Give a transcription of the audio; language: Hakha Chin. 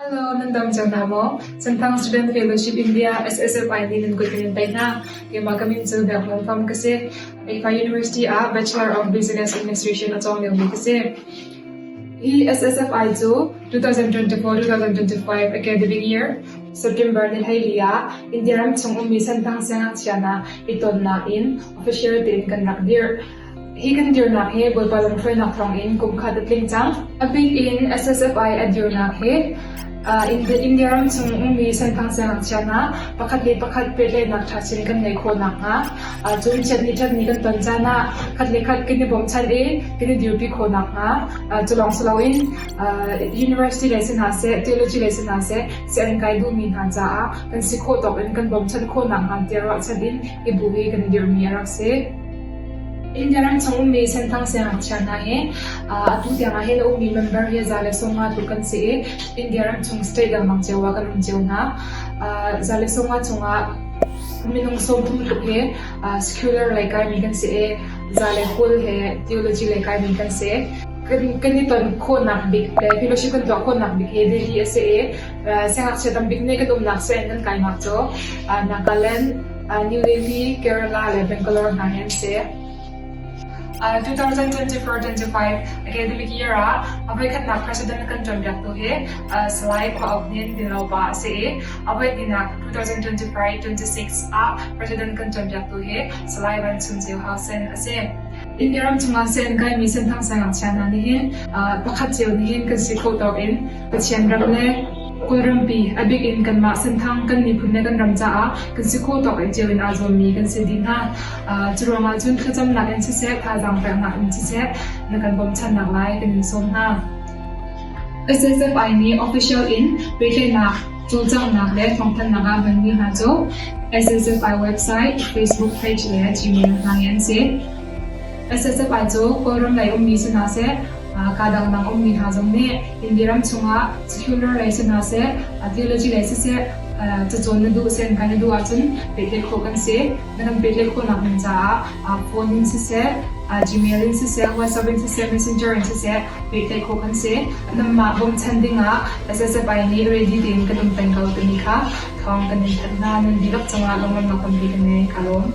Hello, nan dam cio hna maw? Senthang Student Fellowship India SSFI nih nan kut in in tlaih hna. Keimah ka min cu Biak Hlawn Fam ka si. Haifa University ah Bachelor of Business Administration a cawng liomi ka si. Hi SSFI cu 2024-2025 academic year September ni 14 ah India ram chung ummi Senthang siangngakchia hna i tonnak in official tein kan rak dirh. Hi kan dirnak hi Bawipa lamhruainak thawngin kum khat a tling cang. A bik in SSFI a dirnak hi India ram chung ummi Senthang siangngakchia hna pakhat le pakhat pehtlaihnak ṭha chin kan ngeih khawh nakhnga, cun chiatni ṭhatni kan ton caan ah khat le khat kan i bawmchan i kan i dirpi khawh nakhnga, cu lawng si loin university lei si hna seh, theology lei si hna seh, sianginn kai duhmi hna caah kan si khawh tawk in kan bawmchan khawh nakhnga tiah ruahchan in hi bu hi kan dirhmi a rak si. India ram chung ummi Senthang siangngakchia hna hi atu tiang ah hin a ummi member hi 150 tluk kan si i India ram chung state dangdang cio ah kan um cio hna. 150 chungah minung 30 tluk hi secular lei kaimi kan si i 120 he theology lei kaimi kan si. Kan i ton khawhnak bik le fellowship kan tuah khawhnak bik hi Delhi a si i siangngakchia tambik nih kan umnak sianginn kan kainak cu Nagaland, New Delhi, Kerala le Bangalore hna hi an si. 2024-25 academic year ah a voikhatnak president kan ṭuanpiaktu hi Salai Khua Auk Hnin Dinlopa a si i a voihnihnak 2025-26 ah president kan ṭuanpiaktu hi Salai Van Chum Ceu Hau Sen a si. India ram chungah sen kaimi senthang siangngakchia hna nih hin pakhat cio nih hin kan si khawh tawk in Pathian ram le Kawlrampi, a bik in kanmah Senthang kan miphun le kan ram caah kan si khawh tawk in cio in aa zuammi kan si dih hna. Cu ruangah cun thlacamnak in siseh, thazaang peknak in siseh, na kan bawmchannak lai kan in sawm hna. SSFI nih official in pehtlaihnak, cawlcanghnak le thawngthanhnak ah hmanmi hna cu SSFI website, Facebook page le Gmail hna hi an si. SSFI cu Kawlram lei ummi si hna seh, kaa dangdang ummi hna zong nih India ram chungah secular lei si hna seh, theology lei siseh, cacawn na duh, sianginn na duh ahcun pehtlaih khawh kan si. Na kan pehtlaih khawhnak ding caah phone in siseh, Gmail in siseh, WhatsApp in siseh, Messenger in siseh pehtlaih khawh kan si. Nanmah bawmchan dingah SSFI nih ready tein kan um peng ko timi kha thawng kan in thanh hna. Nan dihlak cungah lunglawmhnak tampi kan ngei. Kaa lawm.